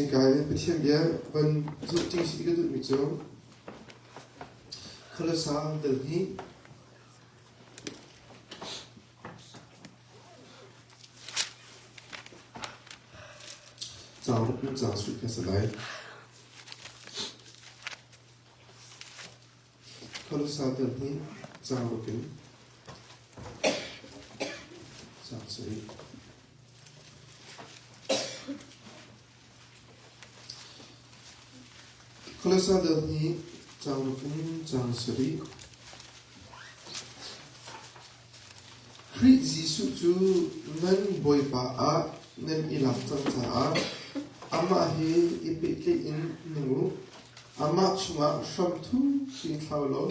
Tuzingka in Pathian bia van zulh ṭi si ka duhmi cu Khualasa dal hnih caang ruk in caang sarih kha a si lai. Khualasa dal hnih caang ruk in caang sarih. Khualasa dal hnih caang ruk in caang sarih. Khrih Jesuh cu nan Bawipa ah nan i lak cang caah amah he i pehtlaih in nung u. Amah chungah hramthu in thlau law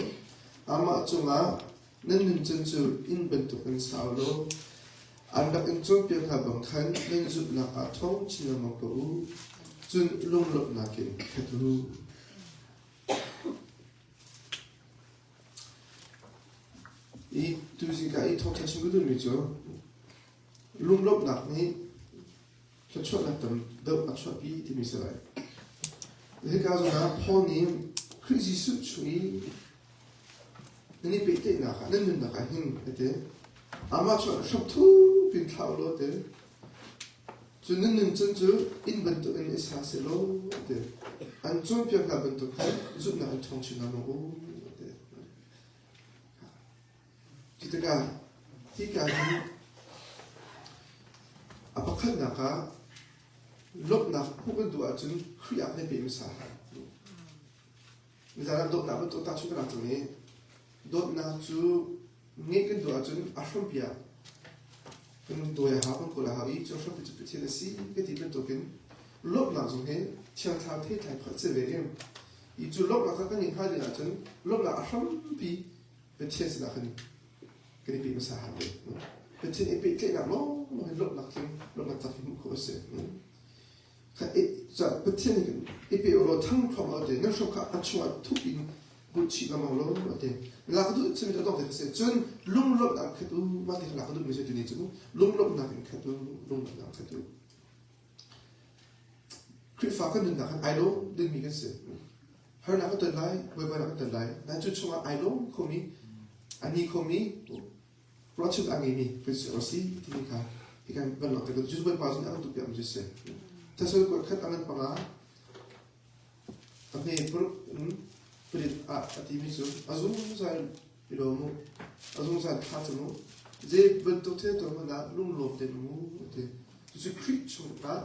amah cungah Nan nuncan cu inn bantukin sa u law an rak in cawnpiak hna bang khan nan zumhnak ah ṭhawng chin lengmang ko u. Cun lunglawmhnak in khat u. I tuzing ka i thawngṭha chim ka duhmi cu lunglawmhnak nih thluachuahnak tam deuh a chuahpi timi si lai. Hika zawn ah Paul nih Khrih Jesuh chung i Nan i pehtlaihnak ah nan nunnak ah hin a ti. Amah cu hram thup in thlah u law ti. Cu nan nun cun cu inn bantuk in i sa seh law a ti. An cawnpiak hna bantuk khan zumhnak in ṭhawng chin lengmang u a ti. Cu tikah hika hin a pakhatnak ah lawmhnak hmuh kan duh ahcun Khrih ah kan i pe hmasa. Nizaan ah dawtnak bantuk tahchunh ka rak cang i dawtnak cu ngeih kan duh ahcun a hrampi ah kan dawi a hau, kan kawl a hau i cu a hrampi cu Pathian a si ka ti bantukin lawmhnak zong hi Thiang Thlarau theitlai pakhat a si ve i i cu lawmhnak kha kan ngeih hnga ding ahcun lawmhnak a hrampi Pathian sinah khan kan i pe hmasa hau ve. Pathian i pehtlaihnak lawnglawng hi lawmhnak tling, lawmhnak tak hi hmuh khawh a si. Pathian nih i pe u law thang thluahmah u ti nan hrom kha a chungah thup in bunh chih lengmang law a ti. Lak duh cun a dong te si. Cun lunglawmhnak khat u mah ti lak duhmi cu tuni cu lunglawmhnak in khat u lunglawmhnak khat u. Khrihfa kan nunnak khan ai lawm dingmi kan si. Harnak kan ton lai, buaibainak kan ton lai. Nain cu chungah ai lawm khomi, a ni khomi ruahchan a ngeimi kan si awk a si timi kha hi kan van langhter ka cu Bawipa cu a kan duhpiakmi cu a si. Thesal kuat khat a ngan panga a hme paruk in parit ah a timi cu a zungzal i lawm u, a zungzal thla cam u, zei bantuk thil tuah hmanh ah lunglawm tein um u a ti. Cucu Khrih chungah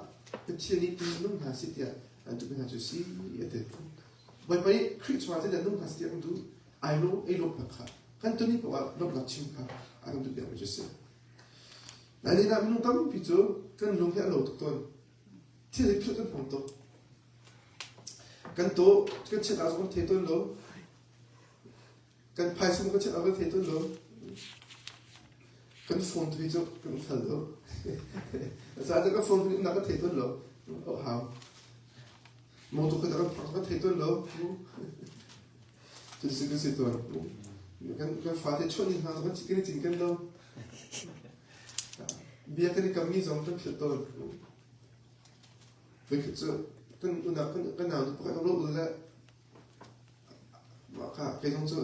Pathian nih nung hna seh tiah an duhmi hna cu a si a ti. Bawipa nih Khrih chungah zeidah nung hna seh tiah kan duh? Ai lawm ei lawmhnak kha kan ton i paoh ah lawmhnak chim kha a kan duhpiakmi cu a si. Nain ah minung tampi cu kan lung hi a lo tuk tawn. Thil hi philh kan hmang tuk. Kan taw kan chiat ah zong kan thei tawn lo. Kan phaisa kan chiat ah kan thei tawn lo. Kan phone tu hi cu kan hngal lo. Caah kan phone tu nak kan thei tawn lo. Oh hau. Motor kan kan thei tawn lo. Cuticun kan si tawn. Kan kan fate chuah ni hna zong kan i cinken lo. Bia kan i kammi zong kan philh tawn. Voikhat cu kan unau kan kan nau nu pakhat ro ul le mah kha kei zong cu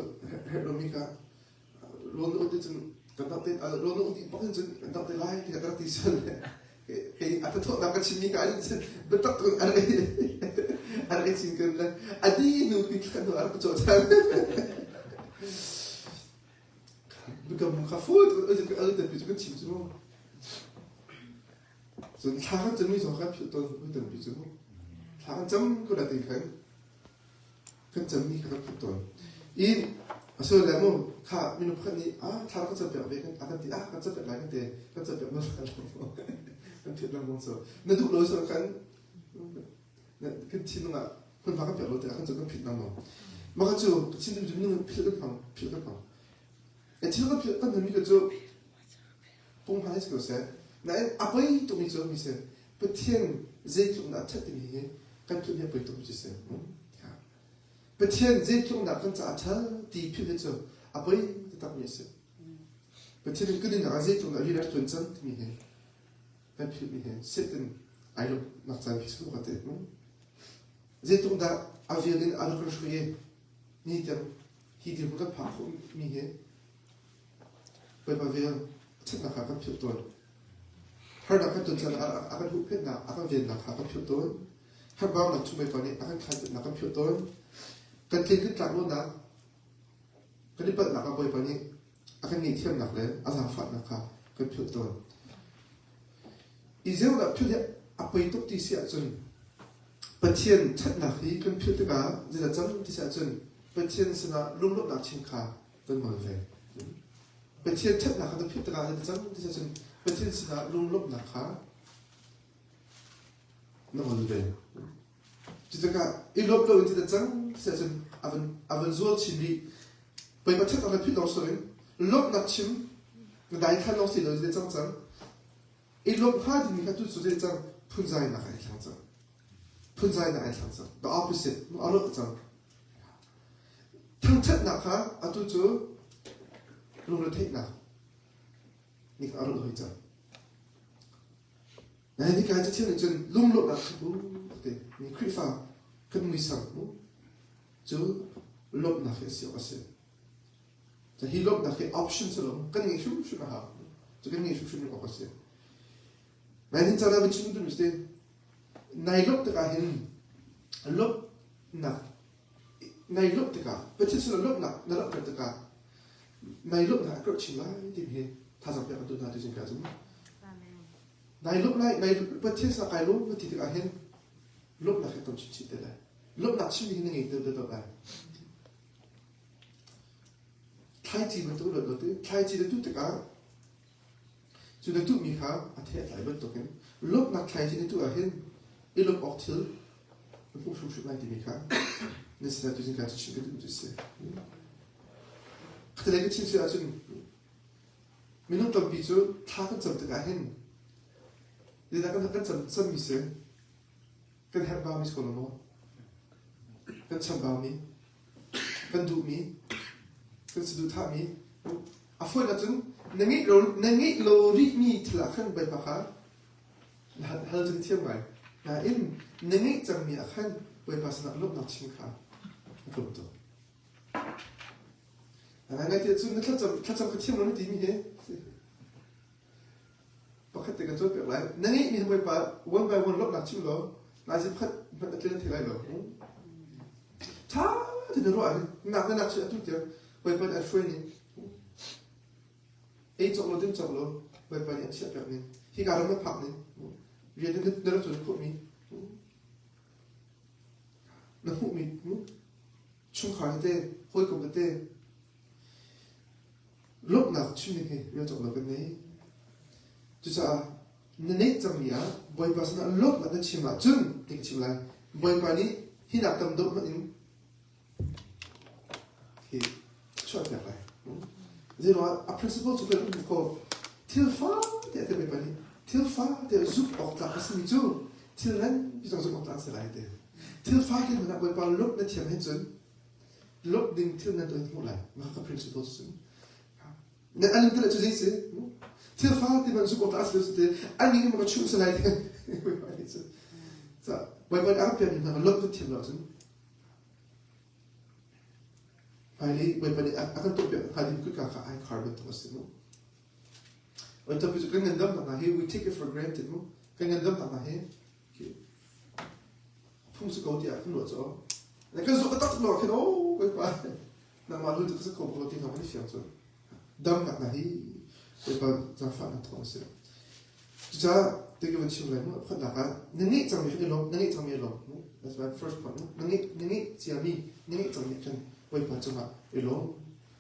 herh lomi kha rawl na ul ti cun kan dangh te rawl na ul dih bak in cun kan dangh te lai tiah ka rak ti sual le kei a thathawhnak ka chimmi ka in cun biatak tuk a rak a rak i cinken le a di hnu pi thla hnu a rak cawh ṭhan biakam kha fawi tuk a tampi cu kan chim cu mu cun thla kan cammi zong kan philh tawn voi tampi cu mu thla kan cam ko la ti khan kan cammi kha kan philh tawn i a sual le mu kha minung pakhat nih ah thla kan campiak ve kan a kan ti ah kan campiak lai kan ti kan campiak na kan philh lengmang so na duh lo so kan kan thinlung ah hmunhma kan pek lo tiah kan cu kan philh lengmang mah kha cu chin cu minung philh kan hmang philh kan hmang e thil kan philh kan hmanmi cu punghman si ko seh nain a poi tukmi cu mi si Pathian zeitluk dah a ṭhat timi hi kan philh hi a poi tukmi cu si Pathian zeitluk dah kan caah a ṭha ti philh hi cu a poi taktakmi a si. Pathian in kan nunnak ah zeitluk dah rian a ṭuan cang timi hi kan philhmi hi Satan ai lawmhnak caan khi si ko ka ti. Zeitluk dah a vel in a rak kan hruai i ni tiang hi dirhmun kan phak khawhmi hi Bawipa vel ṭhatnak kha kan philh tawn. Harnak kan ton caan ah a kan huhphenhnak, a kan vennak kha kan philh tawn. Harbaunak chung Bawipa nih a kan khannak kan philh tawn. Kan tlin kan tlak lonak, kan i palhnak ah Bawipa nih a kan ngaihthiamnak le a zaangfahnak kha kan philh tawn. I zeiruangah philh hi a poi tuk ti si ahcun Pathian ṭhatnak hi kan philh tikah zeidah cang ti si ahcun Pathian sinah lunglawmhnak chim kha kan ngol ve. Pathian ṭhatnak kha kan philh tikah zeidah cang ti si ahcun Pathian sinah lunglawmhnak kha na ngol ve. Cutikah i lawmh loin ti cang ti ahcun a van a van zual chin rih. Pei pathian na philh lawng si loin lawmhnak chim na daithlan lawng si lo ti cang cang. I lawmh hnga dingmi kha tu cu ti cang phunzainak ai thlang cang. Phunzainak ai thlang cang. The opposite a rawh cang. Thangṭhatnak kha atu cu lungretheihnak nih a rawh hoi cang. Nai ni kai cathiang nih cun lunglawmhnak kha bu te mi Khrihfa kan muisam mu cu lawmhnak hi a si awk a si. Hi lawmhnak hi option si lo kan ngeih hrimhrim a hau. Cu kan ngeih hrimhrim awk a si. Nai ni caan ah va chim duhmi si nai lawmh tikah hin lawmhnak nai lawmh tikah Pathian sinah lawmhnak na langhter tikah nai lawmhnak a karh chin lai timi hi thazaang pek an duh hna tu zingka cu. Nai lawmh lai, nai Pathian sinah kai lawm na ti tikah hin lawmhnak hi tam chinchin te lai. Lawmhnak chimmi hi na ngei deuh deuh lai. Thlaici bantuk luat lo ti, thlaici na tuh tikah cu na tuhmi kha a thei a tlai bantukin lawmhnak thlaici na tuh ahhin i lawmh awk thil na hmuh hrimhrim lai timi kha na sinah tuzing ka chim ka duhmi cu a si. Khatalei ka chim si ahcun Minung tampi cu thla kan cam tikah hin zeidah kan kan cam cammi si? Kan herh baumi si ko lo maw? Kan chambaumi, kan duhmi, kan saduhthahmi. A fawinak cun na ngeih lo na ngeih lo rihmi thil ah khan Bawipa kha hal cu na thiam ngai. Nain na ngeih cangmi ah khan Bawipa sinah lawmhnak chim kha a tlawm tuk. A ngaingai ti ahcun na thlacam thlacam ka thiam lo na timi hi pakhat te kan cawnpiak lai. Na ngeihmi hi Bawipa one by one lawmhnak chim law nazi pakhat hmanh a tlin thei lai lo. Ṭha tein na ruah ahhin nak na nak chi atu tiang Bawipa nih a hruai ning ei cawk lo ding cawk lo Bawipa nih a chiahpiak ning hika ram na phak ning rian na rak ṭuan khawhmi na hmuhmi chungkhar tete, hawikom tete lawmhnak chimning hi rel cawk lo kan nei. Cucaah na neih cangmi ah Bawipa sinah lawmhnak na chim ahcun ti ka chim lai. Bawipa nih hi nak tam deuh hmanh in hi chuahpiak lai. Zeiruangah a principle cu kan hmuh khawh. Thil fate a ti Bawipa nih thil fate zumh awk tlak a simi cu thil nganpi zong zumh awk tlak a si lai ti. Thil fate hmanh ah Bawipa lawmh na thiam hin cun lawmh ding thil nan tuah hmuh lai. Mah ka principle cu na alim te cu zei si? Thil fate hmanh zumh awk tlak a si lo te an ning ma ka chuh si lai ti. Bawipa nih cun Bawipa nih a kan pekmi hna lawmh kan thiam lo ahcun Hmailei Bawipa nih a kan tuahpiak hnga ding kutka kha ai khar bantuk a si mu. Oi tapi cu kan ngandamnak hna hi we take it for granted mu. Kan ngandamnak hna hi phung si ko tiah kan ruah cu. Le kan zawt taktak lo khin oh Bawipa nangmah lu cu ka si kho ko ti hna kan i fiang cu. Damnak hna hi Bawipa zaangfahnak thawng a si. Cucaah ti ka van chim lai mu pakhatnak ah na ngeih cangmi khan i lawm na ngeih cangmi i lawm mu that's my first point mu na ngeih na ngeih ciami na ngeih cangmi khan Bawipa cungah i lawm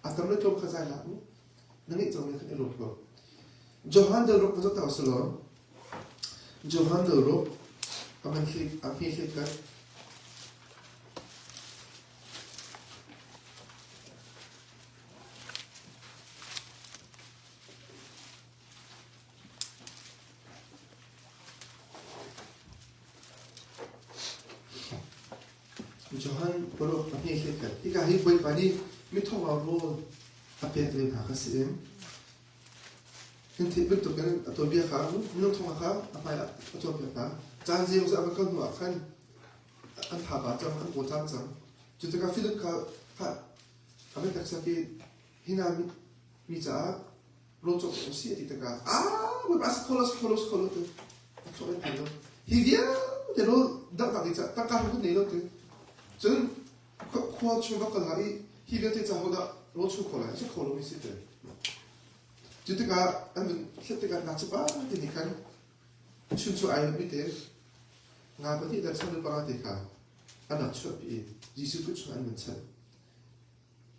a tam le tlawm kha zai hlah mu na ngeih cangmi khan i lawm ko Johan dal ruk va zoh ta usih law Johan dal ruk a man hlik a hme hlik khat Johan paruk a hme hlei Hika hi Bawipa nih mithawng rawl a pek lio hna kha si in hin theih bantukin a tuanbia kha minung thong kha a hmai ah a cawnpiak hna. Caan zeimawzat a va kal hnu ah khan. an thaba cang, an pawcam cang. Cu tikah Philip kha kha a van taksak i hi hna mi caah rawl cawk awk a si a ti tikah ah Bawipa a si kho lo, a si kho lo, a si kho lo ti a thluak in phan lo. Hi vialte rawl danghnak ding caah tangka hrim kan nei lo ti. Cun khua chung va kal hlah i hi vialte ca hodah rawl chung kho lai, a si kho lomi si ti. Cu tikah an vun hlet tikah na cepa ti nih khan chunchu ai mi te nga pahnih le changreu panga te kha an rak chuahpi i Jesuh kut chungah an vun chanh.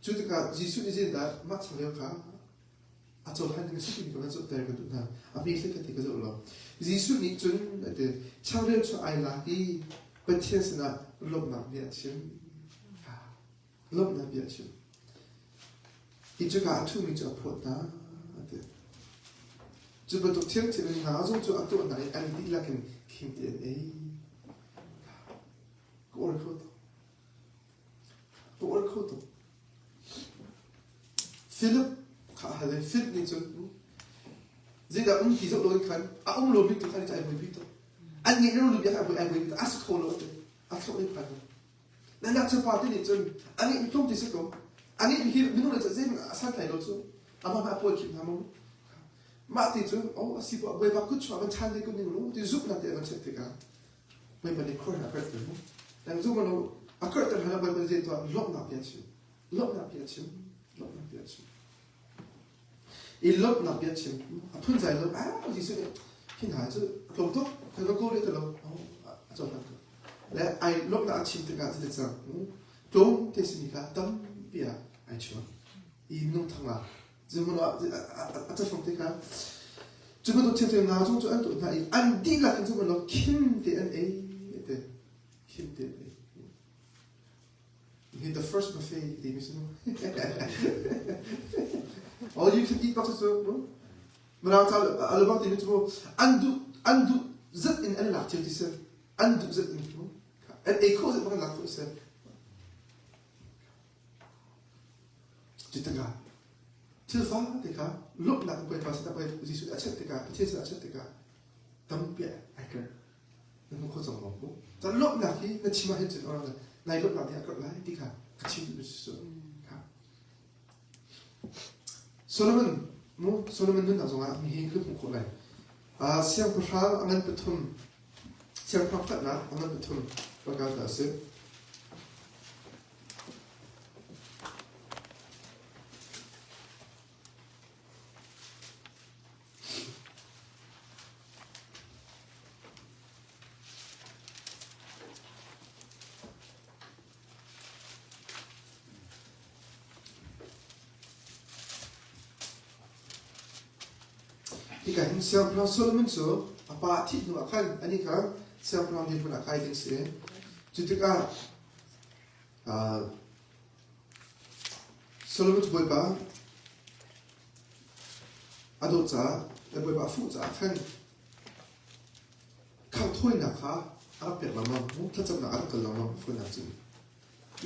Cu tikah Jesuh nih zeitindah mah changreu kha a cohlan ding a si timi kha van zohter ka duh hna. A hme hlei kha ti ka zoh lo. Jesuh nih cun a ti, changreu cu ai lak i Pathian sinah lawmhnak bia a chim. Lawmhnak bia a chim. Hi cuka a ṭhumi cu a phawt hna, a ti. Cu bantuk ṭhiamṭhiam in nga zong cu a tuah hna i an dihlak in khim te an ei. Ka uar kho tuk. Ka uar kho tuk. Philip kha a hal i Philip nih cun zeidah um ti zoh loin khan a um lomi tu kha ai buaipi tuk. An ngeih lo bia kha ai buaipi tuk. A si kho lo a ti. A thluak in phan. Na ngakchia pa te nih cun a ngeih tlawm ti si ko. A ngeih hi minung le zeihmanh a santlai lo cu. Amah a pawi khim hna maw? Mah ti cu oh a si ko Bawipa kut chungah van chan ve ko ning lu ti zumhnak te a van check tikah Bawipa nih khuar a karhter mu. Nang zum lo a karhter hlan ah Bawipa zei tuah lawmhnak bia chim. Lawmhnak bia chim. Lawmhnak bia chim. I lawmhnak bia chim. A phunzai lo ah Jesuh nih hi hna cu a tlawm tuk kan va kawl te lo a cohlan ko. Le ai lawmhnak a chim tikah cu cang tlawm te simi kha tampi ah ai chuak. I nung thang ah a cafang te kha cu bantuk thil nga zong cu an tuah hna i an dihlak in cu bantuk khim te an ei te khim te an ei hi the first buffet ti mi si all you can eat bak cu mu mirang ca alubang ti mi cu an duh an duh zat in an lak cio ti si an duh zat in mu an ei kho zat bak an lak kho si Cu tikah thil fate kha lawmhnak in Bawipa sinah Jesuh nih a chimh tikah Pathian sinah a chimh tikah tampi ai ker. Na hmu kho cang maw? Cun lawmhnak hi na chim ahhin cun orang nai lawmhnak nih a karh lai ti kha ka chim duhmi cu Solomon mu Solomon nunnak zongah mi hi kan hmuh khawh lai. Siangpahrang a ngan pathum siangpahrang pakhatnak a ngan pathum panga hna a si. Hika hin Siangpahrang Solomon cu a pa a thih hnuah khan anih kha siangpahrang dirhmun ah kai ding si. Cu tikah Solomon cu Bawipa a dawt caah le Bawipa a fuh caah khan khanghthawinak kha a rak pek lengmang, thlacamnak a rak kal lengmang fawinak cun.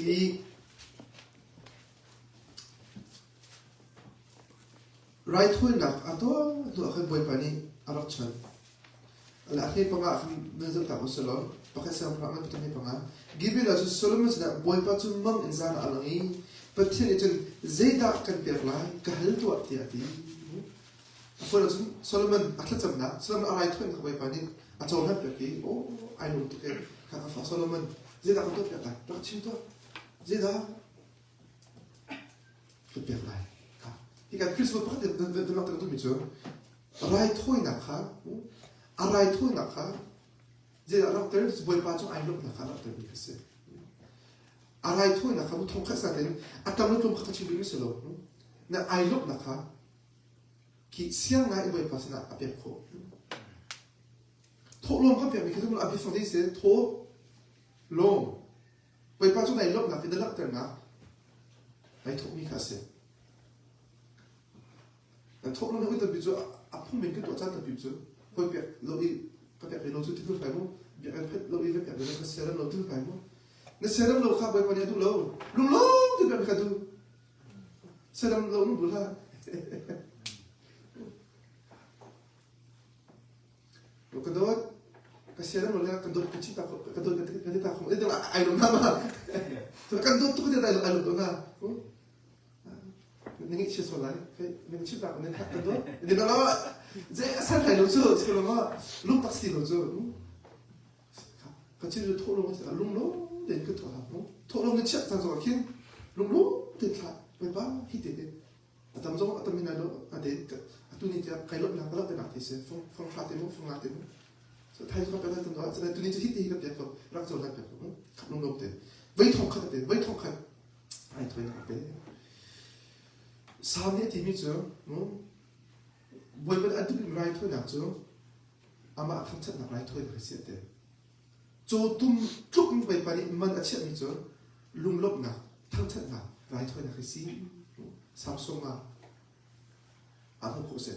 I Raithawinak a tuah hnuah khan Bawipa nih a rak chawnh. A hme panga ah khan nan zoh ta usih law pakhat siangpahrang ngan pathum hme panga Gibeon ah cun Solomon sinah Bawipa cu mang in zan ah a lang i Pathian nih cun zeidah kan pek lai ka hal tuah tiah a ti. A fawn ahcun Solomon a thlacamnak Solomon a raithawinak Bawipa nih a cohlan piak i aw ai lawm tuk e kha ka fa Solomon zeidah kan tuah piak lai rak chim tuah zeidah ka pek lai. Hi kan Christmas pakhat in langhter duhmi cu raithawinak kha a raithawinak kha zeidah langhter Bawipa cu ai lawmhnak kha langhtermi kha si. A raithawinak kha thong khat natin a tam le tlawm kha ka chim duhmi si lo. Na ai lawmhnak kha khi siang ngai in Bawipa sinah a pek khawh. Thawhlawm kha pekmi khi cu a biafang ding si thaw lawm Bawipa cu nai lawmhnak in na langhternak nai thawhmi kha a si. Na thawh lo na tampi cu a phungmen kan tuah caan tampi cu hawi pek lo i ka pek lo cu ti hlai mu biakinn phet lo i ka pek lo ka siaram lo ti hlai mu na siaram lo kha Bawipa nih a duh lo lunglawm ti pek kha duh siaram lo nu duh hlah Ka dawt, ka siaram lo le ka dawt ka chim ta ka dawt ka ti ta kho. Ai lawm hna ma? Kan dawt tuk te ai lawm tuk hna. Na ngeih chia sual lai. Na chim tak na kan dawt. Ni lo je san lai lo cu cu lo ma lung tak si lo cu. Ka chim cu thawh lung lung lo tein ka thawh hau. Thawh lung na chiah cang zong ah khin lung lo tein thlah. Bawipa hi te te A tam zong a tam in lo a te atu ni tiang kai lawmhnak ka lak te si fong fong hra te mu fong nga te mu so thai zong ka tam do cun tu ni cu hi ti ka pek ko rak zo hlan pek ko khat lung lom te vei thong khat te vei thong khat ai thoi na pe Sam nih a timi cu Bawipa nih a duhmi raithawinak cu amah thangṭhatnak raithawinak a si a ti. Cawtum tluk in Bawipa nih man a chiahmi cu lunglawmhnak, thangṭhatnak raithawinak hi si. Samsung ah aa hmuh khawh si.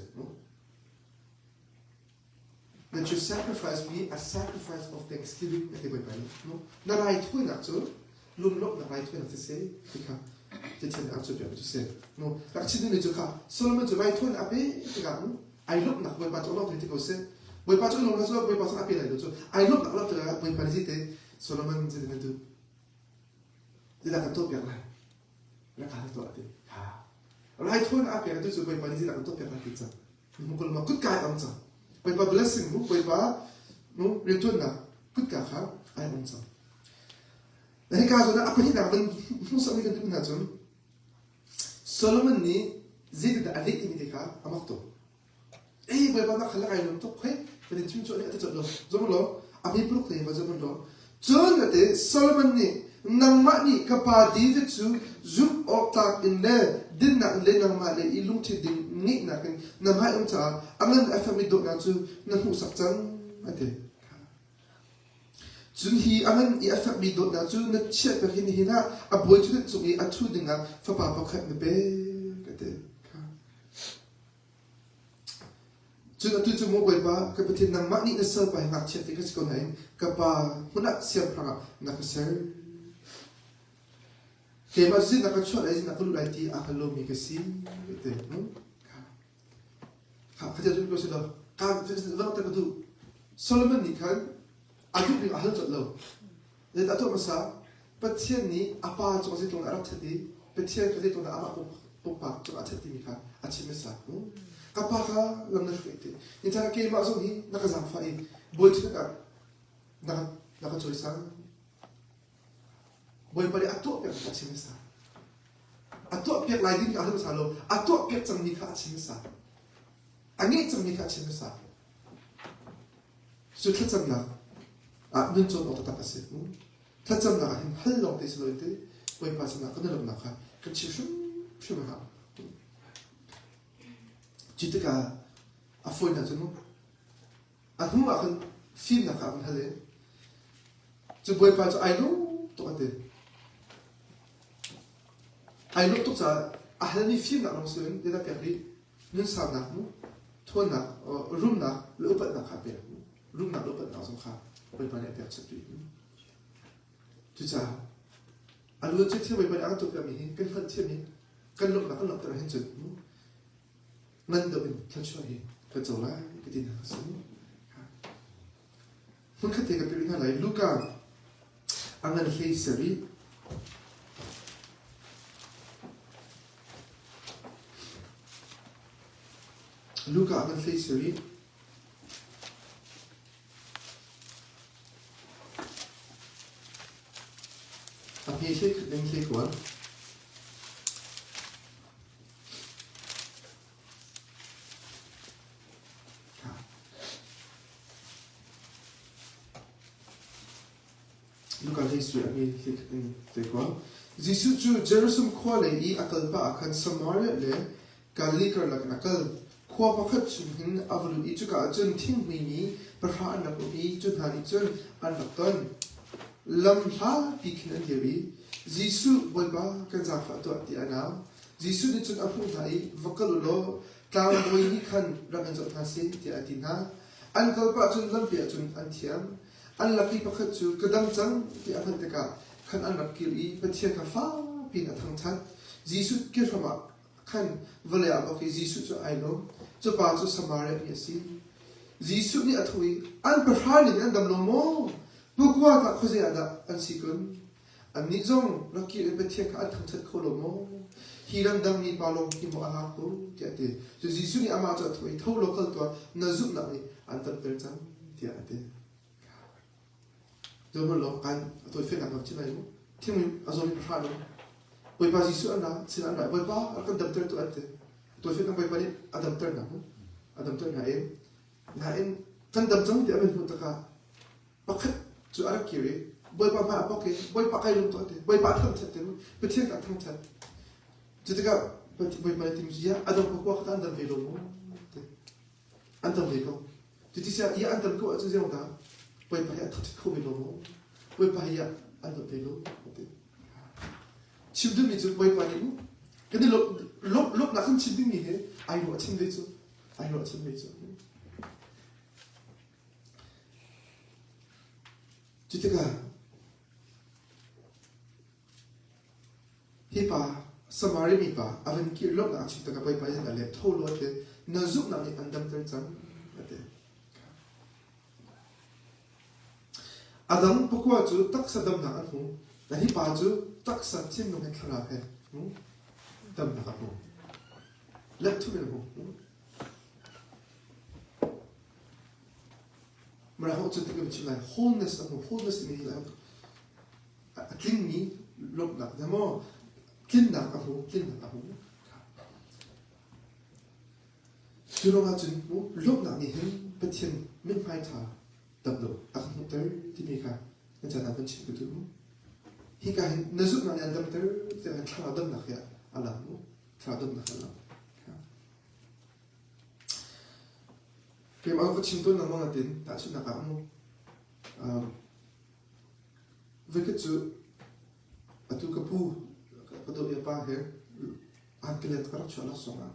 That you sacrifice me a sacrifice of thanksgiving a ti Bawipa nih. Na raithawinak cu lunglawmhnak raithawinak siseh ti kha Pathian nih a cawnpiak cu si. Rak chim duhmi cu kha Solomon cu raithawinak a pe tikah ai lawmhnak Bawipa cu a lawm ti ko seh. Bawipa cu a lawm cu Bawipa cu a pe lai lo cu ai lawmhnak lawm tikah Bawipa nih te Solomon zeitin na duh zeidah kan tuahpiak lai rak ka tuah ti ha raithawinak a pek tu cu Bawipa nih zeidah kan tuahpiak lai ti cang mukul ma kutka ai ong cang Bawipa blessing mu Bawipa mu riantuannak kutka kha ai ong cang hika zawn ah a pahnihnak van hmuhsakmi kan duh hna cun Solomon nih zeitindah a leh timi te kha a mak tuk. Ei Bawipa na khal ai lawm tuk hei kan in chim cu nih a ti colh lo. Zum lo a mi paruk te va zum lo. Cun ate Solomon nih nangmah nih ka pa David cu zumh awk tlak in le dinnak in le nangmah le i lungthin ding ngeihnak in na hmai um caah a ngan a fekmi dawtnak cu na hmuhsak cang a ti. Cun hi a ngan i a fekmi dawtnak cu na chiahter hi nihin ah a bawi ṭhutdan cung i a ṭhu dingah fapa pakhat na pek, a ti. Cun atu cu maw Bawipa, ka Pathian nangmah nih na salpa hi ngakchia te ka si ko nain ka pa hmun ah siangpahrang ah na ka ser. Keimah zin na ka chuah lai, zin na ka luh lai ti aa hngal lomi ka si, a ti. Kha cu ko si lo. Ka langhter ka duh. Solomon nih khan a duh ning a hal colh lo. Zeidah a tuah hmasa? Pathian nih a pa cung zeitluk a rak ṭhat i Pathian kha zeitluk amah pumpak cung a ṭhat timi kha a chim hmasa. Ka pa kha lam na hruai ti. In caan keimah zong hi na ka zaangfah i bawi ṭhut ah na ka cawisang. Bawipa nih a tuahpiak kha a chim hmasa. A tuahpiak lai ding kha a hal hmasa lo. A tuahpiak cangmi kha a chim hmasa. A ngeih cangmi kha a chim hmasa. Cu thlacamnak ah nun cawn awk taktak a si. Thlacamnak ah hin hal lawng te si loin te Bawipa sinah kan i lawmhnak kha kan chim hrimhrim a hau. Cu tikah a fawinak cu A hnu ah khan fimnak kha a vun hal i cu bawipa cu ai lawm tuk a ti. Ai lawm tuk caah a halmi fimnak lawng si loin zeidah pek rih? Nunsaunak mu, ṭhawnnak, rumnak le upatnak kha a pek. Rumnak le upatnak zong kha bawipa nih a pek chap rih. Cucaah a luan cu thil bawipa nih a kan tuahpiakmi hi kan hngalhthiam i kan lawmhnak kan langhter ahhin cun ngan deuh in thluachuah hi kan co lai ka ti hna ka si. Hmunkhat te ka pek hna lai. Luka a ngan hlei sarih Luka a ngan hlei sarih a hme hlei khat ning hlei kuan Luka hlei sui a mi in teikuang. Jesuh cu Jerusalem khua lei i a kal pah ah khan Samaria le Galilee karlak in a kal. Khua pakhat chung hin a va lut i cuka ah cun thinghmuimi pahra an rak um i cu hna nih cun an rak ton. Lam hlapi khin an dir i, Jesuh, Bawipa, kan zaangfah tuah, tiah an au. Jesuh nih cun a hmuh hna i, Va kal u law tlangbawi nih khan rak in zoh hna seh, tiah a ti hna. An kal pah cun lampi ah cun an thiam. An lak i pakhat cu ka dam cang ti a hngalh tikah khan an rak kir i Pathian kha fakpi in a thangṭhat. Jesuh kehram ah khan vawlei ah bawk i Jesuh cu ai lawm. Cu pa cu Samaria mi a si. Jesuh nih a tho i, An pahra ning an dam lo maw? Pakua tah khuazei ah dah an si kun? Annih zong rak kir in Pathian kha an thangṭhat kho lo maw? Hi ramdang mi pa lawng hi maw a lak ko? tiah a ti. Cun Jesuh nih amah cu a thawh i, Tho law kal tuah, na zumhnak nih an damter cang, tiah a ti. Zohhmanh law kan a tawifiannak nak chim lai mu. Thingmi a zawmi pahra lo. Bawipa Jesuh an ra, sin an ra. Bawipa a kan damter tu an ti. Tawifiannak Bawipa nih a damter hna mu. A damter hna i nain kan dam cang ti a van hmuh takah pakhat cu a rak kir i Bawipa hmai a pok i Bawipa kai lung tuah ti. Bawipa a thangṭhat ti mu. Pathian ka thangṭhat. Cu tikah Bawipa nih timi cu ya a dam ko kha an dam ve lo mu. An tam ve ko. Cuti siah ia an tam ko ahcun zeiruang dah Bawipa hi a thangṭhat kho ve lo maw? Bawipa hi ah an dawt ve lo ti. Chim duhmi cu Bawipa nih mu kan i lawmhnak kan chim dingmi hi ai ruahchan ve cu ai ruahchan ve cu. Cutikah Hi pa, Samaria mipa, a van kir lawmhnak a chim tikah Bawipa nih a leh, Tho law a ti, na zumhnak nih an damter cang, a ti. A dang pakua cu taksa damnak an hmu. Na hi pa cu taksa thinlung he thlarau he damnak a hmu. Let thum in a hmu. Mara ho cu tik in chim lai wholeness a hmu. Wholeness timi hi a tlingmi lawmhnak dah maw tlinnak a hmu tlinnak a hmu cu ruangah cun lawmhnak nih hin Pathian mithmai ṭha tam lo a kan hmuhter timi kha na caan ah kan chim ka duh hika hin na zumhnak nih an damter tiah hin thlarau damnak hi a lang mu thlarau damnak a lang keimah ka chim tawn lengmang natin tahchunhnak ah mu Voikhat cu atu ka pu ka dawt i a pa he angkilet ka rak chuah laksawng ah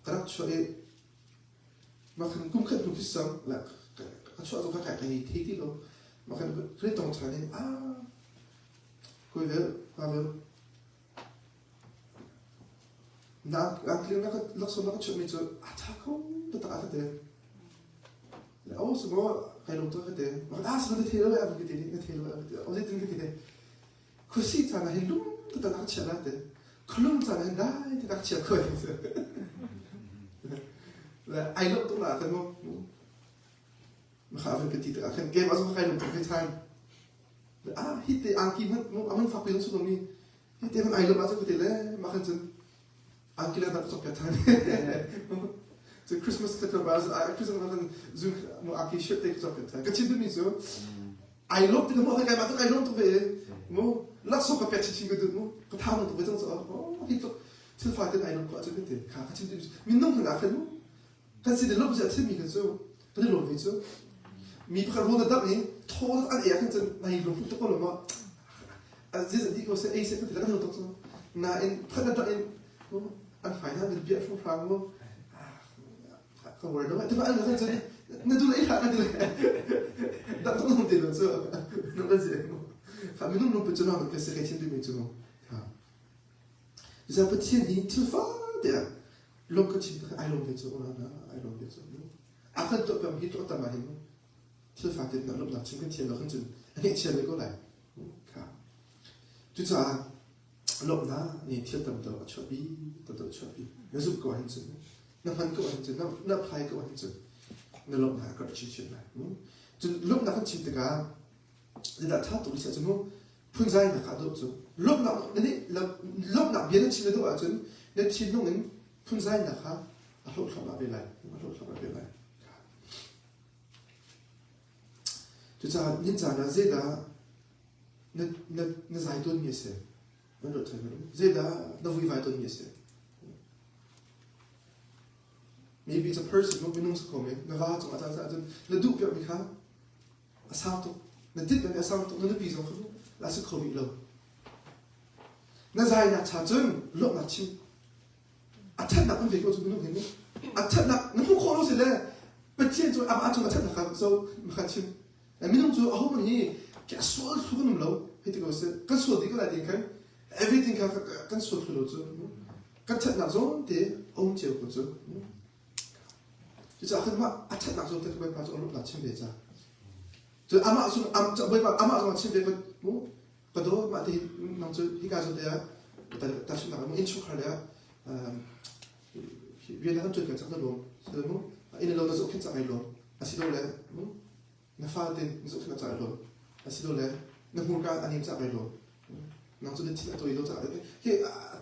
ka rak chuah i mah khan kum khat hnu khi sang le ka chuah zong kha kai ka hei thei ti lo mah khan kan i tong ṭhan i ah kawi vel pa vel na angkilet na ka laksawng na ka chuahmi cu a ṭha kho taktak a ka ti. Oh sumo kai lung tuk ka ti. Ah sumo na thei lo eh ka ti na thei lo eh ka ti. Oh zeitin ka ti te. Khuasi caan ah hin lum taktak ka chia la te. Khualum caan ah hin dai te ka chia khoi. Le ai lok tuk la kan mu. Ma kha ka ti tak khan game azong kai lung tuk kai chan. Ah hi te angki hman mu aman fak pi zong su mi. Hi te man ai lom ah ka ti le ma khan cun angki le dak cok ka than. Cu Christmas ka tuah ba Christmas kan zu mu angki shirt te ka cok ka than. Ka chim mi cu ai lom ti ka mu kai ma kai lom tuk ve mu laksawng ka pek chinchin ka duh mu ka tha tuk ve cang so oh hi tluk thil fa ten ai lom ko ahcun ka ti kha ka chim minung hna khan mu kan sin i lawmh zia thilmi kha cu kan i lawm ve cu mi pakhat rawl na dangh i thaw an ei ah khan cun nai lung tuk ko lo maw aziz an dih ko seh ei seh kan ti le kan tuk cu nain pakhat na dangh in an hmai hna nan bia hramhram mu ka war lo tu an khan cun na dul ei hlah na dul dang tuk na ti lo cu na kan si kha minung lung put cu na ka se kai chim mi cu kha za pathian hi thil fa te ah lung ka chim ai lawm ve cu una na ai lawm ve cu a kan tuah pem hi tuah tam ah hin thil fa te na lawmnak chim kan thiam lo khan cun a ngeih chia ve ko lai kha cucaah lawmhnak nih thil tam deuh a chuahpi tam deuh a chuahpi na zumh ko ahhin cun na hman ko ahhin cun na apply ko ahhin cun na lawmhnak a karh chinchin lai cun lawmhnak kan chim tikah zeidah ṭha tuk si ahcun mu phunzainak kha dawh cu lawmhnak na nih lawmhnak bia na chim na duh ahcun na thinlung in phunzainak kha a hloh thluahmah ve lai a hloh thluahmah ve lai cucaah nin caan ah zeidah na na na zai tawnmi a si nan ruat ṭhan zeidah na vuivai tawnmi a si maybe it's a person minung si kho men na va cungah caan ahcun na duh piakmi kha A sau tuk. Na tit na a sau tuk. Na nupi zong kha la si kho rih lo. Na zainak cha cun lawmhnak chim. A ṭhatnak an ve ko cu minung hin a ṭhatnak na hmuh khawh lo si le Pathian cu amah cung a ṭhatnak kha zo kha chim. Minung cu ahohmanh hi a sual thlu kan um lo hei ti ko seh kan sual dih ko lai ti khan everything kha kan sual thlu lo cu kan ṭhatnak zong te a um cio ko cu Cucaah khan mah a ṭhatnak zawn te kha Bawipa cu a lawmhnak chim ve ca. Cun amah zong am bawipa amah zong a chim ve ka mu ka daw mah ti nang cu hika zawn te ah tahchunhnak ah innchungkhar le ah rian na kan ṭuan kan cak na lawm mu inn lo na zohkhenh cak ai lawm asilole mu na fate na zohkhenh cak ai lawm asilole na hmurka a nem cak ai lawm nang cu na thin a tawi lo cak hi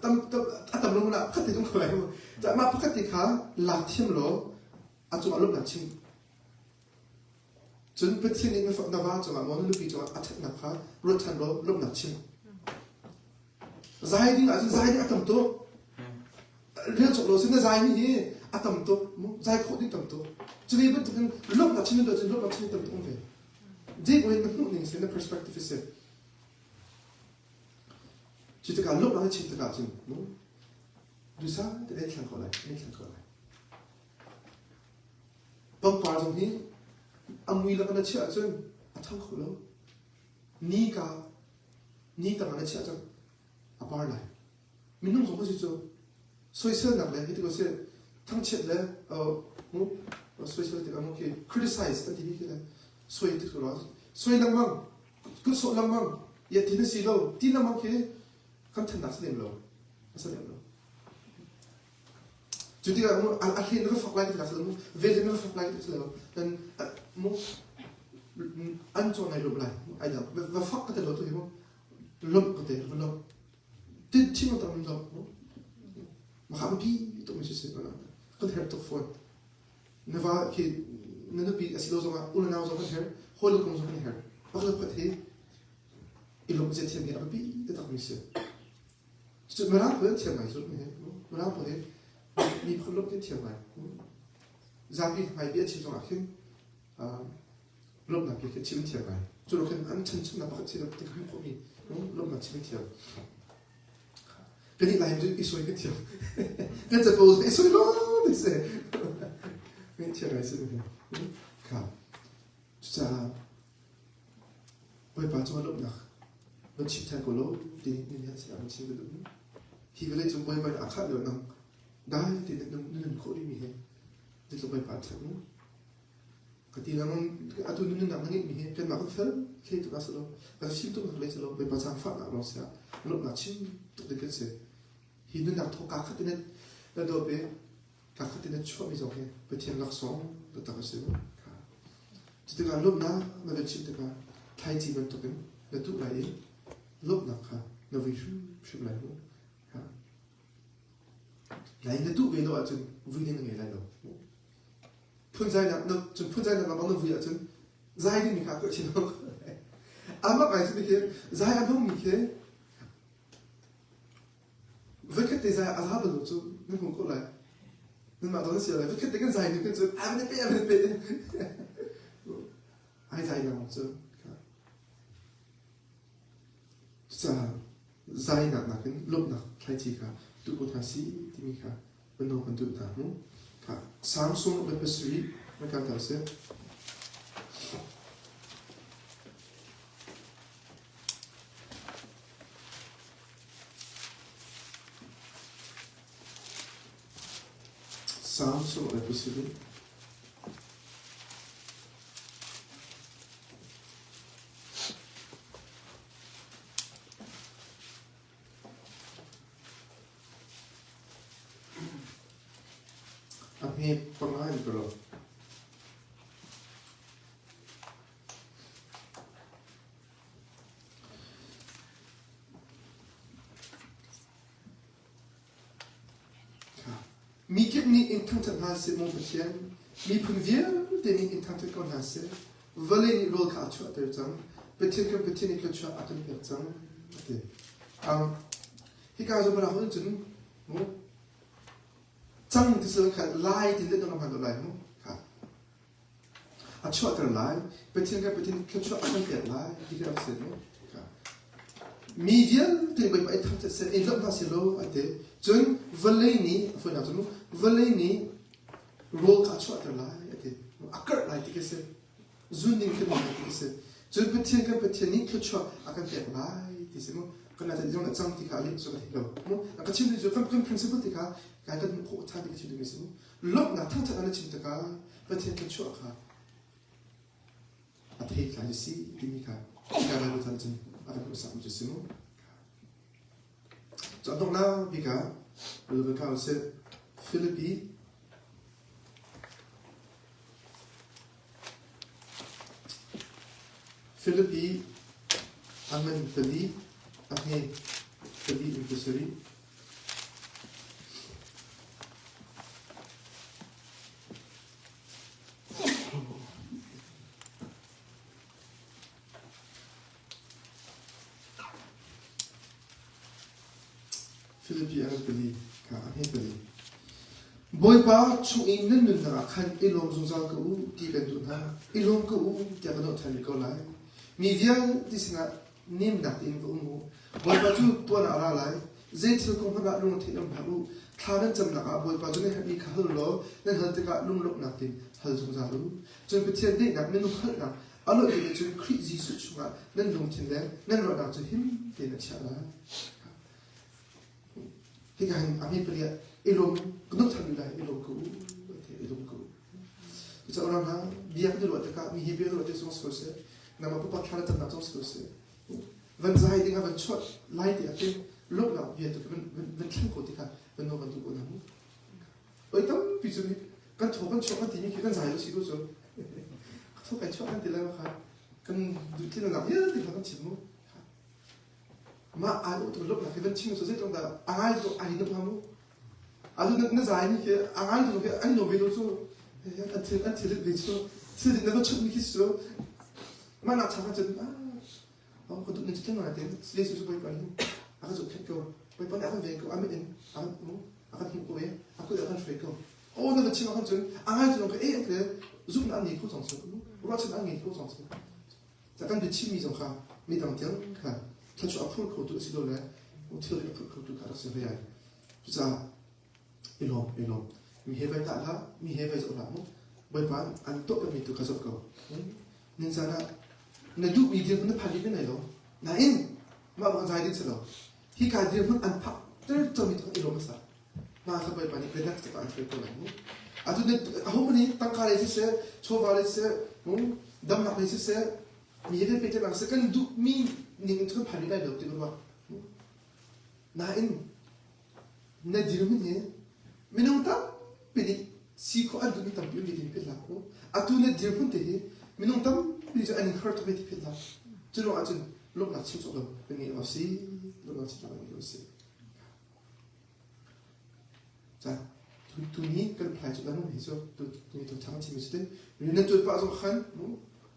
tam a tam lo la khat te tung lai mu mah pakhat te kha lak thiam law a cungah lawmhnak chim Cun Pathian nih na va cungah maw na nupi cungah a ṭhatnak kha ruat ṭhan law lawmhnak chim. Zai ding ahcun zai ding a tam tuk. Rian cawk lo sin na zai mi hi a tam tuk. Zai khawh ding tam tuk. Cu ve bantukin lawmhnak chim cun lawmhnak chim tam tuk um ve. Dik in na hmuh ning si na perspective si. Cu tikah lawmhnak na chim tikah cun dusa te ai thlang ko lai, ai thlang ko lai. Pangpar zong hi a mui lak na chiah ahcun a ṭhang kho lo. Ni ka ni tang ah na chiah cun a par lai. Minung zong si cu soiselnak le hi ti ko seh thangchiat le mu soisel tikah mu khi criticize an timi khi le soi tik lo soi lengmang kut sawh lengmang ya ti na si lo ti lengmang khi kan thannak si lem lo a si lem lo. Cu tikah mu a hlen na va fak lai ti si lo mu vel na va fak lai ti si lo dan mu an cawn ai lawm lai ai dang va fak ka te lo tu hi mu lawmh ka te va lawmh tin thin tam lawmh mu ma kha pi tuk mi si si kan herh tuk fawn na va khi na nupi a si lo zongah u le nau zong kan herh hawi le kong zong kan herh pakhat pakhat hi i lawmh zia thiam hi a biapi taktak mi si Cucu Mirang pawl an thiam ngai cu Mirang pawl hi miphun lawng hi thiam ngai. Zapi hmai bia chim zongah khin lawmhnak bia khi chim thiam ngai. Cu lo khin an chanchunnak pakhat si ti kan khawhmi lawmhnak chim thiam. Kan nih Laimi cu i sawi kan thiam. Kan capo i sawi lawng ti si. Kan thiam ngai si. Kha. Cucaah Bawipa cungah lawmhnak van chim ṭhan ko law ti nih nan sinah van chim ka duh. Hi vawlei cung Bawipa nih a khah lio nang dai tein na nun khawh rihmi hi zeitluk Bawipa a ṭhat mu. Ka ti lengmang atu na nunnak na ngeihmi hi kanmah kan fel hlei tuk ah si lo kan fim tuk nak lei si lo Bawipa zaangfahnak lawng si ah lawmhnak chim tuk ding kan si. Hi nunnak thawk kaa khat in na dawp i kaa khat in na chuahmi zong hi Pathian laksawng taktak a si mu. Cutikah lawmhnak na van chim tikah thlaici bantukin na tuh lai i lawmhnak kha na vui hrimhrim lai mu. Lai na tuh ve lo ahcun vui ding na ngei lai lo. Phunzainak na cun phunzainak na bang na vui ahcun zai dingmi kha a chin lo. Amak ngai cu khi zai a hmangmi khi Voikhat te zai a za bal lo cu nan hmuh khawh lai. Nanmah dawh na si lai. Voikhat te kan zai ni kan cun a van pe a van pe. Ai zai lengmang cu. Cucaah zainak nakin lawmhnak thlaici kha tuh ko hna si timi kha mino kan duh hna mu. Kha Samsung le pasarih na kan ta sih. Salm 1pasarih. A hme panga in ka ro. Mi kip nih in thangṭhat hna seh, maw Pathian, miphun vialte nih in thangṭhat ko hna seh. Vawlei nih rawl kha a chuahter cang. Pathian kan Pathian nih thluachuah a kan pek cang, a ti. Um, hika zawn ah cun mu cang ti sila kha lai ti le dong hman lai mu kha a chuahter lai Pathian kan Pathian thluachuah a kan pek lai ti khi a si mu mi vialte Bawipa i thangṭhat seh i lawmh hna seh law a ti cun vawlei nih a fawinak cun vawlei nih rawl kha a chuahter lai a ti a karh lai ti khi a si zun ding khi lai ti a si cun Pathian kan Pathian nih thluachuah a kan pek lai ti si mu kan la zong cang ti kha a leh cu ka thei lo mu ka chim cu kan kan principle ti kha kai kan hmuh khawh ṭhan ti ka chim ding si mu lawmhnak thangṭhat na chim tikah Pathian thluachuah kha. A theitlai a si timi kha hika Bible chan cun a kan hmuhsakmi cu si mu. Cu a donghnak bik ah Rebecca sih Philippi Philippi a ngan pali a hme pali in pasarih. Philippi a pali kha a hme pali. Bawipa chung i nan nunnak ah khan i lawm zungzal ko u ti kan duh hna. I lawm ko u tiah ka nawh ṭhan rih ko lai. Mi vialte sinah nemnak tein va um u. Bawipa cu tuan ah a ra lai. Zei thil kong hmanh ah lungretheih um hlah u. Thla nan camnak ah Bawipa cu nan herhmi kha hal law nan hal tikah lunglawmhnak tein hal zungzal u. Cun Pathian daihnak minung hngalhnak a lawh nih cun Khrih Jesuh chungah nan lungthin le nan ruahnak cu him tein a chiah lai. Hika hin a mi pali ah i lawm ka nuk than lai i lawm ko u i lawm ko u. Cucaah unau hna bia kan i ruah tikah mi hi bia ruah tik zong si ko seh nangmah pupa thla na camnak zong si ko seh van zai ding ah van chuah lai ti ah khin lawmhnak bia tu van van thleng ko ti kha van nawl kan duh ko hna mu. Oi tampi cu kan thaw kan chuah kan timi khi kan zai lo si ko cu. Ka thaw kan chuah kan ti lai kha kan duh tlinnak vialte kha kan chim mu. Mah aa dawh tuk lawmhnak hi van chim cu zeitluk dah a ngai tu ai nuam hnga mu. Atu na zai ni khi a ngai tu khi an nuam ve lo cu an thil an thil ve cu thil na va chunh mi khi cu mah nak chang cun ah ka duh ning cu tling tein Jesuh cu Bawipa hin a ka zohkhenh ko Bawipa nih a kan ven ko a mit in a kan a kan hmuh ko i a kut a kan hruai ko aw na va chim ahkhan cun a ngai tu ka eh te zumhnak an ngei kho cang cu ruahchan an ngei kho cang cu Ca kan biachimmi zong kha midang tiang kha thluachuah a phur khotu a si lo le thilri a phur khotu kha rak si hlei ai. Cucaah i lawm, i lawm. Mi he vai tah hlah, mi he vai zoh hlah mu. Bawipa an tuah mi tu kha zoh ko. Nin caan ah na duhmi dirhmun na phan rih men lai lo. Nain mah bang zai ding si lo. Hi ka dirhmun an phak ter cangmi tu i lawm hmasa. Hna kha Bawipa nih biatak cakah an hruai ko lai mu. Atu na aho nih tangka lei siseh, chawva lei siseh, damnak lei siseh, mi he pehtlaihnak siseh, kan duhmi ning in kan phan rih lai lo ti ka ruah. Nain na dirhmun hi minung tampi nih si khawh an duhmi tampi um ve ti philh hlah u. Atu na dirhmun te hi minung tampi cu an in har tuk ve ti philh hlah. Cu ruang ahcun lawmhnak chim cawk lo kan ngei awk si, lawmhnak chim cawk lo kan ngei awk si. Tuni kan phlai cu lam hi cu tuni tu thang chim si te nan tuan pah zong khan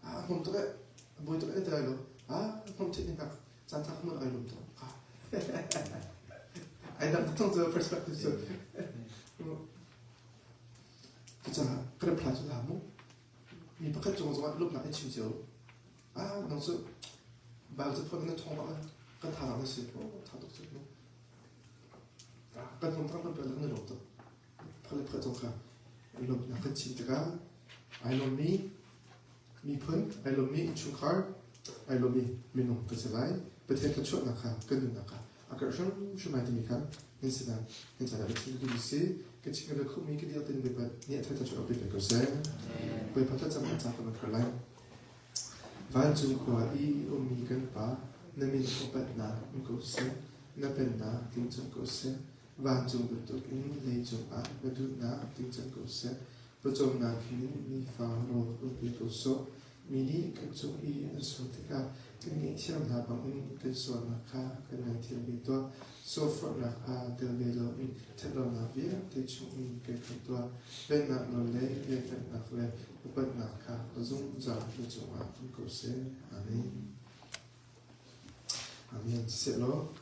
a hmom tuk e boi tuk e te lo a hmom thit ni nak caan thak mun ai lum to ai dam tung cu perspective cu cucaah kan phlai cu la mu mi pakhat cung zongah lupnak i chim cio ah nang cu bal cu phone na thong bak kan tha na si tha tuk cu Kan hmang kan kan kan i lawm tuk. Phal le phal zong kha lawmhnak kan chim tikah ai lawmmi miphun, ai lawmmi innchungkhar, ai lawmmi minung kan si lai. Pathian thluachuahnak kha kan nunnak kha a karh hrimhrim lai timi kha nan sinah nan caah ka chim duhmi si. Ka chim ka khawhmi ka dial tin Bawipa nih a thluachuah pe ko seh. Bawipa thlacam kan ca kan khar lai. Vancung khua i ummi kan Pa, na min upatnak um ko seh. Na pennak tling cang ko seh. Vancung bantukin leicung ah na duhnak tling cang ko seh. Pawcawmnak hin nifa rawl kan pe ko sawh. Mi nih kan cung i an sual tikah kan ngaihthiam hna bangin kan sualnak kha kan ngaithiam ve tuah. Sualforhnak ah tel ve loin ṭhatlonak vialte chungin kan khamh tuah. Pennak nawl le velngeihnak le upatnak kha a zungzal na cungah um ko seh. Amen. Amen. Siseh law.